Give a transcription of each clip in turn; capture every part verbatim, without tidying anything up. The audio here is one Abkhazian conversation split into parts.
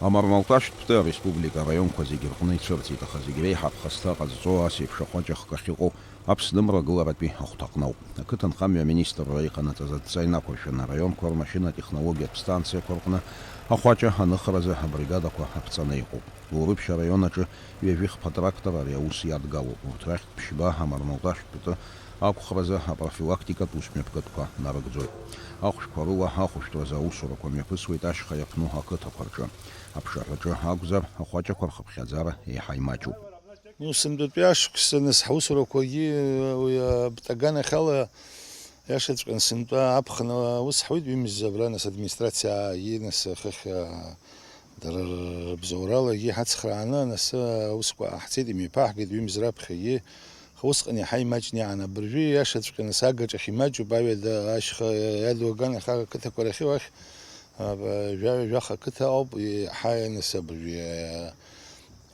Амармалташьтә ԥты ареспублика араионқәа зегьы рҟны ицәырҵит, аха зегь реиҳа аԥхасҭа ҟазҵо ас еиԥш ахәаҷ ахкы ахьыҟоу Аԥсны мрагыларатәи ахәҭаҟноуп. Ақыҭанхамҩа аминистрра иҟанаҵаз адҵа инақәыршәаны араионқәа рмашьынатә технологиатә станциақәа рҟны ахәаҷа аныхразы абригадақәа аԥҵаны иҟоуп. Лурыԥшь араион аҿы ҩажәихԥа трактор ари аус иадгало. Урҭ рахьтә ԥшьба амармалташьтә ԥты ақәхразы апрофилактикатә усмҩаԥгатәқәа нарыгӡоит. Ахәшәқәа рыла ахәышәтәразы аусурақәа мҩаԥысуеит ашьха иаԥну ақыҭақәа рҿы. Аԥшаҳәаҿы акәзар, ахәаҷақәа рхыԥхьаӡара еиҳа имаҷуп. Ну, сынтәатәи ашықәс, нас, ҳусурақәагьы уи аптаган ахьала, иашаҵәҟьаны, сынтәа аԥхын аус ҳуит, ҩымз абра, нас, администрациаагьы, нас, хыхь, а, дара рыбзоуралагьы ҳацхрааны, нас, аусқәа ҟаҳҵеит, имҩаԥаҳгеит ҩымз раԥхьагьы. Аха усҟан иаҳа имаҷны иаан, абыржәы, иашаҵәҟьаны, сагаҿахь имаҷуп, аҩада ашьха иаду аган, аха ақыҭақәа рахьы уахь, а, жәа-, жәаха қыҭа ауп, иаҳа, нас, абыржәы, а,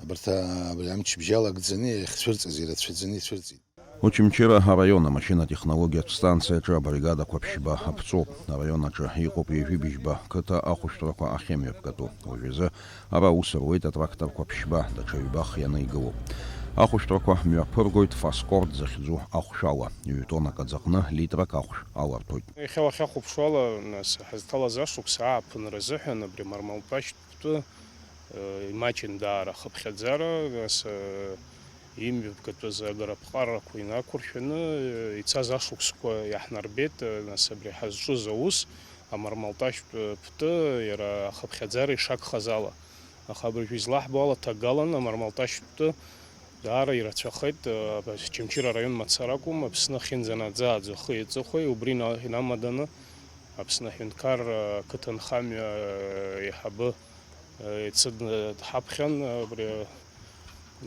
абарҭ, а, абри амчыбжьала агӡаны иахьцәырҵыз, ирацәаӡаны ицәырҵит. Очамчыра араион амашьынатә технологиатә станциаҿы абригадақәа ԥшьба аԥҵоуп. Араион аҿы иҟоуп ҩажәи быжьба қыҭа ахәышәтәрақәа ахьымҩаԥгатәу. Уажәазы ара аус руеит атракторқәа ԥшьба, даҽа ҩба хианы игылоуп. Ахәышәтәрақәа мҩаԥыргоит Фаскорд захьӡу ахәшәала, ҩ-тоннак аӡаҟны литрак ахәшә аларҭоит. Иахьа уахьахәаԥшуала, нас, ҳазҭалаз ашықәс ааԥынра азыҳәан абри Мармалташьтә ԥтәы, э, имаҷын даара ахыԥхьаӡара, нас, э, имҩаԥгатәыз агараԥҟарақәа инақәыршәаны, э, ицаз ашықәсқәа иаҳнарбеит, э, нас, абри ҳазҿыз аус, амармалташьтә ԥтәы, иара ахыԥхьаӡара ишагхаз ала. Аха абыржәы излаҳбо ала, ҭагалан амармалташьтә ԥтәы даара ирацәахеит, э, Очамчыра араион мацара акәым, Аԥсны ахьынӡанаӡааӡо ахи аҵыхәеи, убри ина-, инамаданы Аԥсны аҳәынҭқарра ақыҭанхамҩа, э, еиҳабы Ицыдны дҳаԥхьан, абри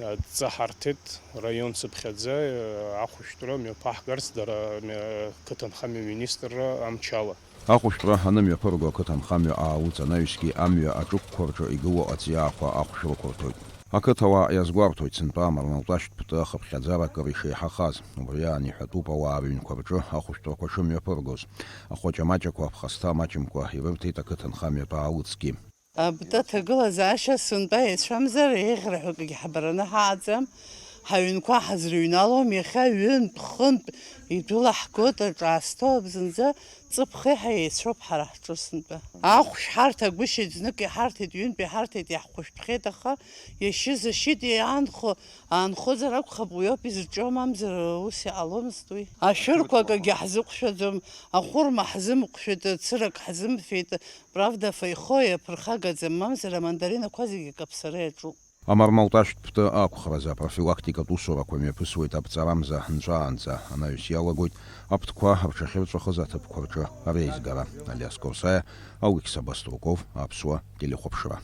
адҵа ҳарҭеит, раион цыԥхьаӡа, ахәышәтәра мҩаԥаҳгарц дара мҩа-, қыҭанхамҩа министрра амчала. Ахәышәтәра анымҩаԥырго ақыҭанхамҩа аалыҵ анаҩсгьы амҩа аҿықәқәа рҿы игылоу аҵиаақәа ахәшә рықәырҭоит. Ақыҭауаа иазгәарҭоит, сынтәа амармалташьтә ԥты ахыԥхьаӡара акыр ишеиҳахаз. Убри аан иҳәатәуп ауаа рыҩнқәа рҿы ахәышәтәрақәа шымҩаԥыргоз. Ахәаҷамаҷақәа аԥхасҭа маҷымкәа ирырҭеит ақыҭанхамҩатә аалыҵгьы. Абта аҭагылазаашьа сынтәа еицәамзар, еиӷьра ҳәа акгьы ҳбараны ҳааӡам, ҳаҩнқәа ҳазрыҩналом, иахьа ҩынтә-хынтә идәылаҳгоит, аҿаасҭоуп зынӡа, ҵыԥх еиҳа еицәоуп ҳара ҳҿы сынтәа. Ахәшә ҳарҭагәышьеит, знык иҳарҭеит, ҩынтә иҳарҭеит, иаҳхәышәтәхьеит, аха иашьыз ашьит, иаанхо, аанхозар акәхап, уи ауп изырҿио, мамзар ус иҟаломызт уи. Ашәырқәа акагьы ҳзықәшәаӡом, ахәырма ҳзымыҟәшәеит, цырак ҳзымфеит, Правда, фаихои аԥырхагаӡам, мамзар амандаринақәа зегьы акаԥсара иаҿуп. Амармалташьтә ԥты ақәхразы апрофилактикатә усурақәа мҩаԥысуеит аԥҵарамза нҵәаанӡа, анаҩс иалагоит аԥҭқәа рҽахьырҵәахыз аҭыԥқәа рҿы реизгара. Алиас Корсаиа, Алықьса Баструков, Аԥсуа телехәаԥшра.